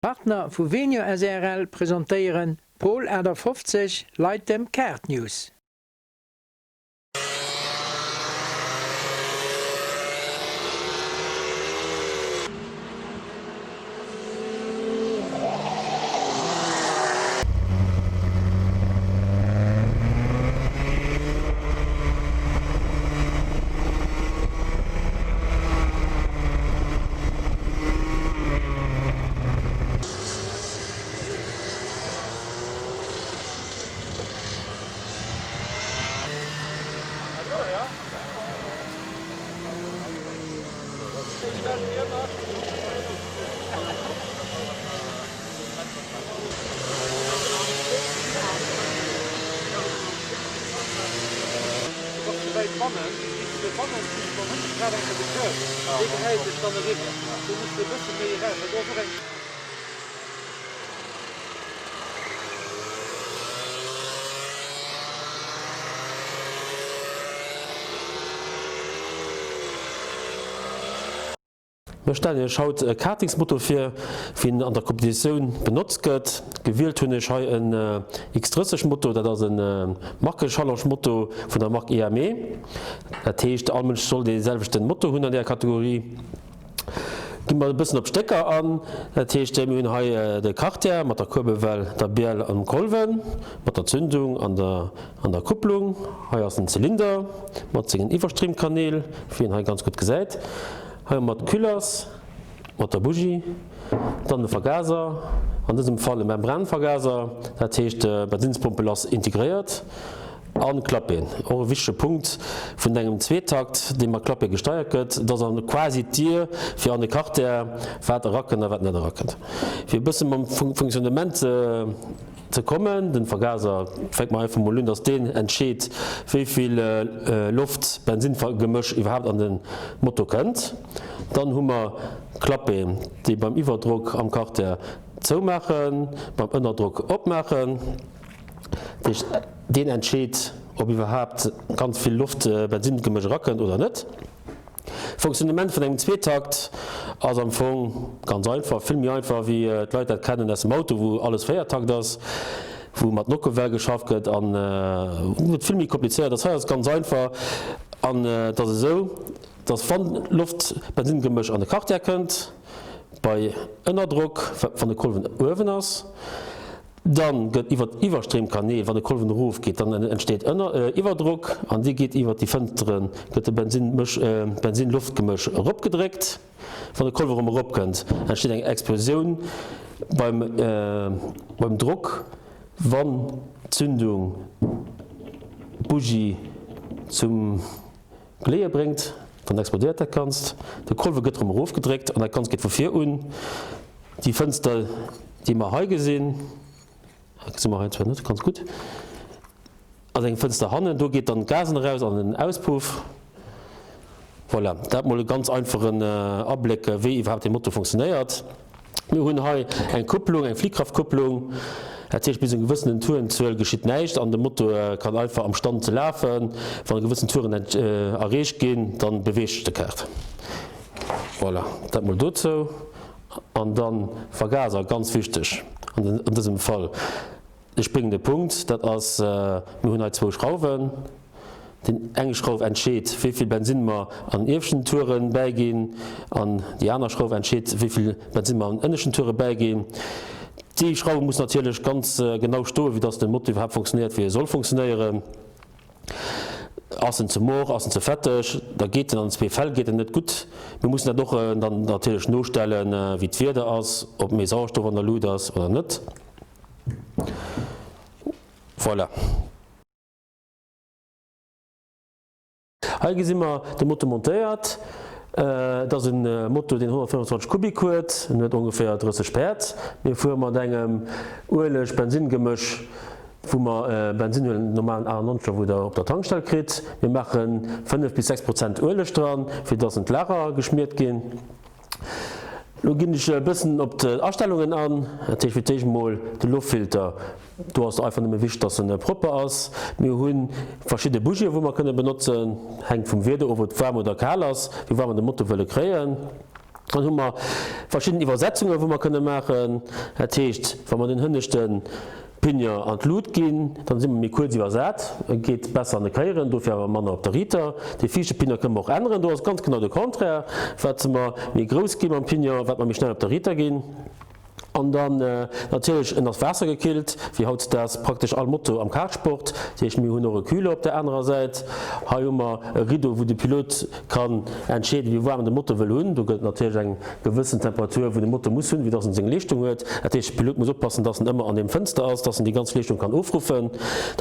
D'Partner vu Venio srl presentéieren Pol 58 Leit dem Kaart News. Mir stellen iech haut e Kartingsmoto vir, wéi en an der Kompetitioun benotzt gëtt. Gewielt hunn ech hei en X30 Moto, dat ass e Markenchallenge Moto vun der Mark IME. Dat heescht all Mënsch soll dee selwechten Moto hunn an där Kategorie. Gi mer e bëssen op d'Stécker an. Dat heescht, mir hunn hei de Carter mat der Kuerbelwell, der Biel an dem Kolwen, mat der Zündung an der an der Kupplung. Hei ass den Zylinder mat sengen Iwwerstreamkanäl, wéi een hei ganz gutt gesäit. Hei hu mer d'Culasse mat der Bougie, dann de Vergaser, an dësem Fall e Membranvergaser, dat heescht d'Bensinnspompel ass integréiert. An Klappeen, och e wichtege Punkt vun engem Zweetakt, dee mat Klappee gesteiert gëtt, et ass an quasi d'Dier fir an de Carter, wat erakënnt a wat net erakënnt. Fir e bësse mam Fonctionnement ze kommen, den Vergaser, fänke mer einfach mol un, dass deen entscheet, wéi vill Loft-Bensin-Gemësch iwwerhaapt an de Moto kënnt. Dann hu mer Klappeen, déi beim Iwwerdrock am Carter zoumaachen, beim Ënnerdrock opmaachen. Deen entscheet, ob iwwerhaapt ganz vill Loft-Bensin-Gemësch erakënnt oder net. Fonctionnement vun engem Zweetakt ass am Fong ganz einfach, vill méi einfach wéi d'Leit dat kennen aus dem Auto, wou alles Véiertakt ass, wou mat Nockenwell geschafft gëtt an wou et vill méi komplizéiert ass. Hei ass et ganz einfach an et ass esou, dass wann Loft-Bensin-Gemësch an de Carter kënnt, bei Ënnerdrock, wann de Kolwen uewen ass, Dann gëtt iwwer d'Iwwerstreamkanäl, wann de Kolwen erof geet, dann entsteet ënner Iwwerdrock an dee geet iwwer déi Fënsteren, gëtt de Bensin-Mësch, Bensin-Loft-Gemësch eropgedréckt. Wann de Kolwe erëm eropkënnt, entsteet eng Explosioun beim beim Drock, wann d'Zündung d'Bougie zum Gléie bréngt, dann explodéiert dat Ganzt, de Kolwe gëtt erëm erofgedréckt an dat Ganzt geet vu vir un. Déi Fënster, déi mer hei gesinn, gesi mer hei zwar net ganz gutt, ass eng Fënster hannen, do geet dann d'Gasen eraus an den Auspuff. Voilà, dat mol e ganz einfachen Abléck, wéi iwwerhaapt dee Motor funktionéiert. Mir hunn hei eng Kupplung, eng Fliehkraftkupplung. Dat heescht, bis eng gewëssenen Tourenzuel geschitt näischt an de Motor kann einfach am Stand lafen. Wann gewëssen Touren erreecht ginn, dann beweegt sech de Kart. Voilà, dat mol dozou. An dann Vergaser, ganz wichteg an dësem Fall. De spréngende Punkt, dat ass, mir hunn hei zwou Schrauwen. Déi eng Schrauf entscheet, wéi vill Bensinn mer an ieweschten Toure bäiginn, an déi aner Schrauf entscheet, wéi vill Bensinn mer an ënneschten Toure bäiginn. Déi Schrauwe muss natierlech ganz genau stoen, fir dass de Motor iwwerhaapt funktionéiert, wéi e soll funktionéieren. Ass en ze mor, ass en ze fetteg, da geet en an zwee Fäll geet en net gutt. Mir mussen dat och dann natierlech nostellen, wéi d'Wieder ass, ob méi Sauerstoff an der Lut ass oder net. Voilà. Hei gesi mer de Moto montéiert. Et ass e Moto deen 125 Kubik huet, en huet ongeféier 30 Päerd. Mir fuere mat engem Ueleg-Bensin-Gemësch, wou mer Bensin huelen, den normalen 98er wou der op der Tankstell kritt. Mir maache 5 bis 6 Prozent Ueleg dran, fir dass en d'Lager geschmiert ginn. Lo ginn ech e bëssen op d'Astellungen an. Dat heescht fir d'éischt mol de Loftfilter. Do ass et einfach nëmme wichteg, dass en propper ass. Mir hu verschidde Bougië wou mer kënne benotzen. Hänkt vum Wieder of, ob et waarm oder kal ass, wéi waarm mer de Motor wëlle kréien. Dann hu mer verschidden Iwwersetzungen, wou mer kënne maachen. Dat heescht, wa mer den hënneschte Pignon an d'Lut ginn, dann si mer méi kuerz iwwersat, e geet besser an de Kéieren, dofir awer manner op der Riiter. Dee viischte Pignon kënne mer och änneren, do ass et ganz genau de Contraire, wat mer méi grouss gi mam Pignon, wat mer méi schnell op der Riiter ginn. An dann natierlech, en ass waassergekillt, wéi hautdesdaags praktesch all Moto am Kartsport. Dat heescht, mir hunn och e Kühler op der anerer Säit. Hei hu mer e Rideau, wou de Pilot kann entscheeden, wéi waarm en de Moto wëll hunn. Do gëtt et natierlech eng gewëssen Temperatur, wou de Moto muss hunn, wéi dass en seng Leeschtung huet. Dat heescht, de Pilot muss oppassen, dass en ëmmer an deem Fënster ass, dass en déi ganz Leeschtung kann ofruffen.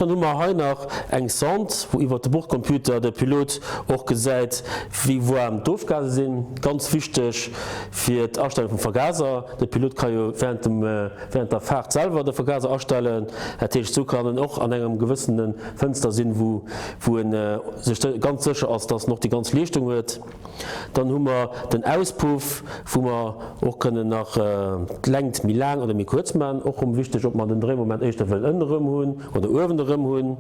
Dann hu mer hei nach eng Sonde, wou iwwert de Bordcomputer de Pilot och gesäit, wéi waarm d'Ofgase sinn. Ganz wichteg fir d'Astellung vum Vergaser. De Pilot ka jo während dem, während der Faart selwer de Vergaser astellen. Dat heescht, esou kann en och an engem gewëssene Fënster sinn, wou, wou en sech ganz sécher ass, dass en och déi ganz Leeschtung huet. Dann hu mer den Auspuff, wou mer och kënnen nach d'Längt méi laang oder méi kuerz maachen. Och erëm wichteg, ob mer den Dréimoment éischter wëllen ënnen erëm hunn oder uewen erëm hunn.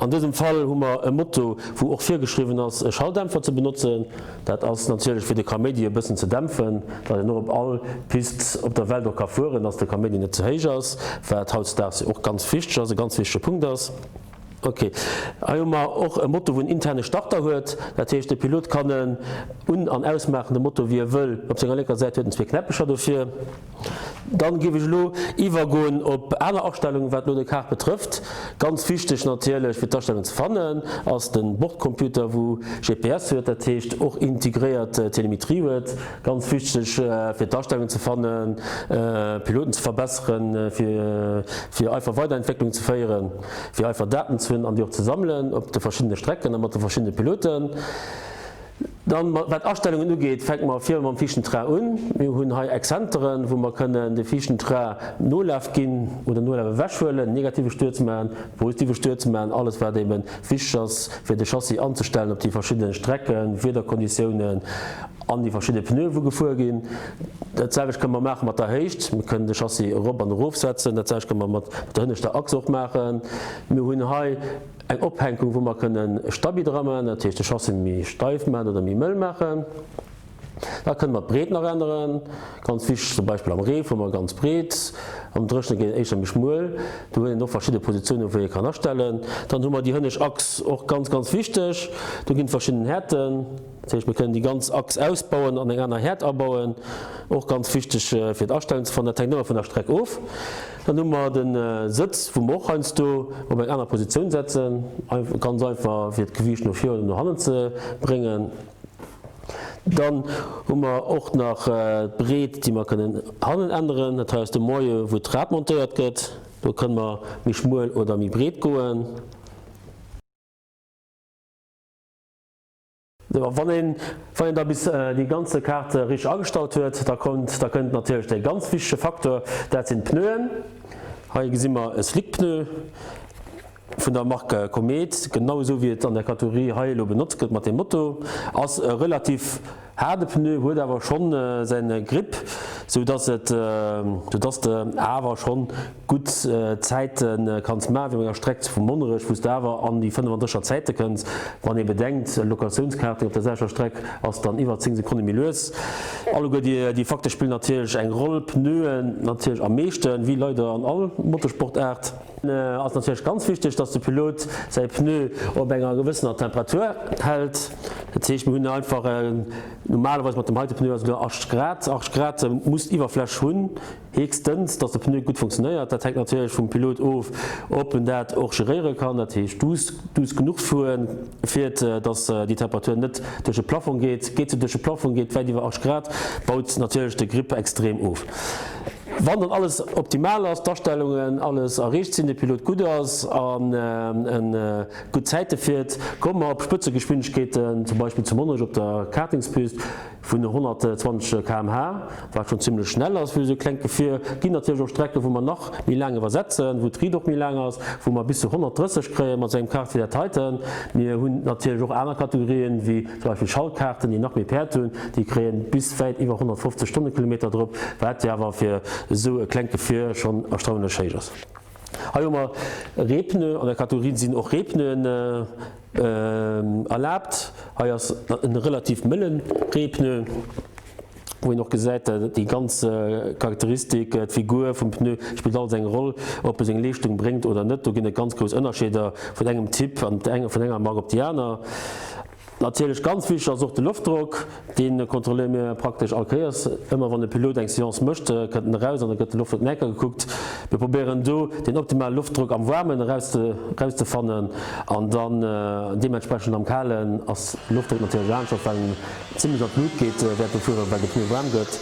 An dësem Fall hu mer e Moto, wou och virgeschriwwen ass, e Schalldämpfer ze benotzen. Dat ass natierlech fir de Kaméidi e bëssen ze dämpfen, datt een och op all Pist op der Welt och ka fueren, datt de Kaméidi net ze héich ass, wat hautdesdaags jo och ganz wichteg ass, e ganz wichtege Punkt ass. Ok, hei hu mer och e Moto wou en interne Starter huet, dat heescht de Pilot kann en un an ausmaachen, de Moto wéi e wëll. Op senger lénker Säit huet en zwee Knäppecher dofir. Dann géif ech elo iwwergoen op aner Astellungen wat elo de Kart betrëfft. Ganz wichteg natierlech fir d'Astellung ze fannen ass den Bordcomputer wou GPS huet, dat heescht och integréiert Telemetrie huet. Ganz wichteg fir d'Astellungen ze fannen, Piloten ze verbesseren, fir fir einfach Weiderentwécklung ze féieren. fir einfach Daten ze hunn an déi och ze sammelen op de verschiddene Strecken a mat de verschiddene Piloten. Dann, wat Astellungen ugeet, fänke mer vir mam viischten Train un. Mir hunn hei Exzenteren, wou mer kënnen de viischten Train Nolaf ginn oder Nolaf ewechhuelen, negative Stuerz maachen, positive Stuerz maachen, alles wat eeben wichteg ass, fir de Chassis anzestellen op déi verschidde Strecken, Wiederkonditiounen an déi verschidde Pneue wou gefuer ginn. Dat selwecht kënne mer maache mat der Héicht. Mir kënnen de Chassis erop an erofsetzen. Dat selwecht kënne mer mat der hënneschter Achs och maachen. Mir hunn hei eng Ophänkung, wou mer kënnen Stabi dra maachen, dat heescht de Chassis méi steif maachen oder méi mëll maachen. Da kënne mer d'Breet nach änneren. Ganz wichteg zum Beispill am Ree fuere mer ganz breet, am Dréchene geet et éischter méi schmuel. Do huet een och verschidde Positiounen, wou ee kann astellen. Dann hu mer déi hënnescht Achs, och ganz, ganz wichteg. Do ginn et verschidden Häerten. Dat heescht, mir kënnen déi ganz Achs ausbauen an eng aner Häert abauen. Och ganz wichteg fir d'Astellung ze fannen. Dat hänkt ëmmer vun der Streck of. Dann hu mer de Sëtz, wou mer och heiansdo op eng aner Positioun setzen, ganz einfach fir d'Gewiicht no vir oder no hannen ze bréngen. Dann hu mer och nach d'Breet, déi mer kënnen hannen änneren. Dat hei ass de Moyeu, wou d'Rad montéiert gëtt. Do kënne mer méi schmuel oder méi breet goen. Wann een wann een da bis déi ganze Kaart richteg agestallt huet, da kommt da kënnt natierlech dee ganz wichtege Facteur, dat sinn d'Pneuen. Hei gesi mer e Slickpneu vun der Marque Komet, genau esou wéi et an der Kategorie hei elo benotzt gëtt mat deem Moto. Ass e relativ haarde Pneu, huet awer schonn säin Grip, sou dass et sou dass de awer schonn gutt Zäite kanns maachen, wéi op enger Streck vu Monnerech, wou s de awer an déi 35er Zäite kënns. Wann ee bedenkt, Locatiounskarting op der selwechter Streck ass dann iwwer 10 Sekonne méi lues. Alleguer déi Facteure spillen natierlech eng Roll, Pneuen natierlech am meeschten, wéi leider an all Motorsportaart. Ass natierlech ganz wichteg, dass de Pilot säi Pneu op enger gewëssener Temperatur hält. Dat heescht, mir hunn einfach normalerweis mat dem heite Pneu ass et elo 80 Grad, 80 Grad muss d'Iwwerfläch hunn. Héchstens, dass de Pneu gutt funktionéiert. Dat hänkt natierlech vum Pilot of, ob en dat och geréiere kann, dat heescht duuss, duuss genuch fueren, fiert, dass déi Temperatur net duerch de Plafong geet. Geet se duerch de Plafong, geet wäit iwwer 80 Grad, baut natierlech de Grip extrem of. Wann dann alles optimal ass, d'Astellungen alles erreecht sinn, de Pilot gutt ass an en gutt Zäite fiert, komme mer op Spëtzegeschwindegkeeten, zum Beispill zu Monnerech op der Kartingspist, Vun 120 km/h, wat schonn zimlech schnell ass fir esou e klengt Gefier. Ginn natierlech och Strecken, wou mer nach méi laang iwwersetzen, wou d'Riit och méi laang ass, wou mer bis zu 130 kréie mat esou engem Kart wéi dat heiten. Mir hunn natierlech och aner Kategorien, wéi zum Beispill Schaltkaarten, déi nach méi Päerd hunn, déi kréien bis wäit iwwer 150 Stonnekilometer drop, wat jo awer fir esou e klengt Gefier schonn erstaunlech héich ass. Hei hu mer Reepneu, an der Kategorie sinn och Reepneuen erlaabt. Hei ass en relativ mëllen Reepneu. Wou een och gesäit, déi ganz Charakteristik, d'Figur vum Pneu spillt alles eng Roll, ob e seng Leeschtung bréngt oder net. Do ginn et ganz grouss Ënnerscheeder vun engem Typ an vun enger Mark op déi aner. Natierlech ganz wichteg ass och de Loftdrock, dee kontrolléiere mir praktesch all Kéiers. Ëmmer wann e Pilot eng Seance mécht, kënnt en eraus an da gëtt de Loftdrock nach eng Kéier gekuckt. Mir probéieren do deen optimale Loftdrock am Waarmen erauszefannen an dann deementsprechend am Kalen ass de Loftdrock natierlech aneschters, well en zimlech an d'Lut geet während dem Fueren, well de Pneu waarm gëtt.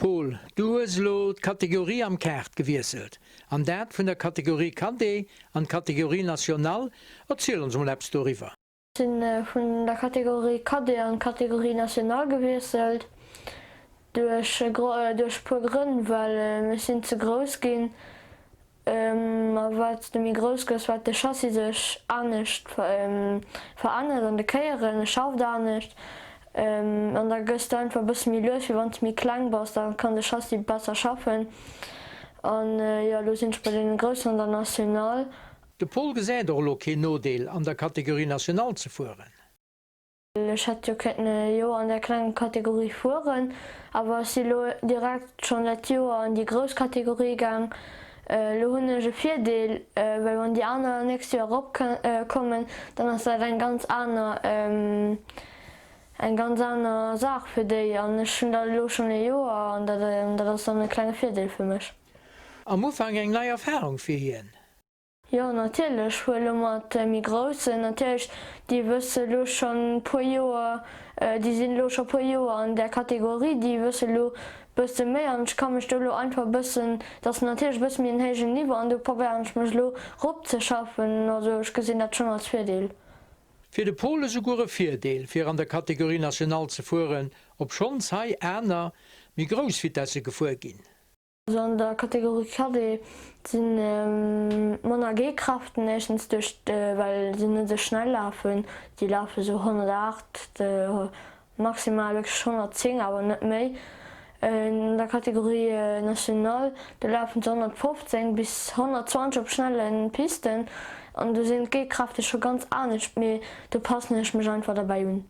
Paul, du hues elo d'Kategorie am Kart gewiesselt, an dat vun der Kategorie Cadet an d'Kategorie National. Erziel ons mol eppes doriwwer. Sinn vun der Kategorie Cadet an d'Kategorie National gewiesselt duerch duerch puer Grënn, well ech sinn ze grouss ginn a wat s de méi grouss gëss, wat de Chassis sech anescht verännert an de Kéieren, e schafft anescht an da gëss de einfach e bësse méi lues wéi wann s de méi kleng bass, da kann de Chassis besser schaffen an jo elo sinn ech bei deene Groussen an der National. De Paul gesäit och elo keen Nodeel an der Catégorie Nationale ze fueren. Ech hätt jo kéinten e Joer an der klenger Kategorie fueren, awer ech si lo direkt schonn dat Joer an déi grouss Kategorie gaang. Elo hunn ech e Virdeel, well wann déi aner nächst Joer erop kommen, dann ass dat eng ganz aner eng ganz aner Saach fir déi an ech hunn dat elo schonn e Joer an dat ass dann e klenge Virdeel fir mech. Am Ufank eng nei Erfarung fir hien. Jo natierlech, fuer elo mat méi groussen, natierlech déi wësse lo schonn puer Joer, déi sinn elo scho puer Joer an där Kategorie, déi wësse lo bësse méi an ech ka mech do elo einfach e bëssen, dat ass natierlech e bësse méi en héijen Niveau an do probéieren ech mech elo rop ze schaffen, also ech gesinn dat schonn als Virdeel. Fir de Paul esouguer e Virdeel fir an der Catégorie Nationale ze fueren, obschonns hei aner, méi grouss Vitesse gefuer ginn. Also an der Kategorie Cadet si manner G-Kräften, éischtens duerch well se net esou schnell lafen, déi lafe sou 108, maximal wierklech 110, awer net méi. An der Kategorie National, do lafen se 115 bis 120 op schnelle Pisten an do sinn d'G-Kräfte scho ganz anescht, mee do passen ech mech einfach derbäi un.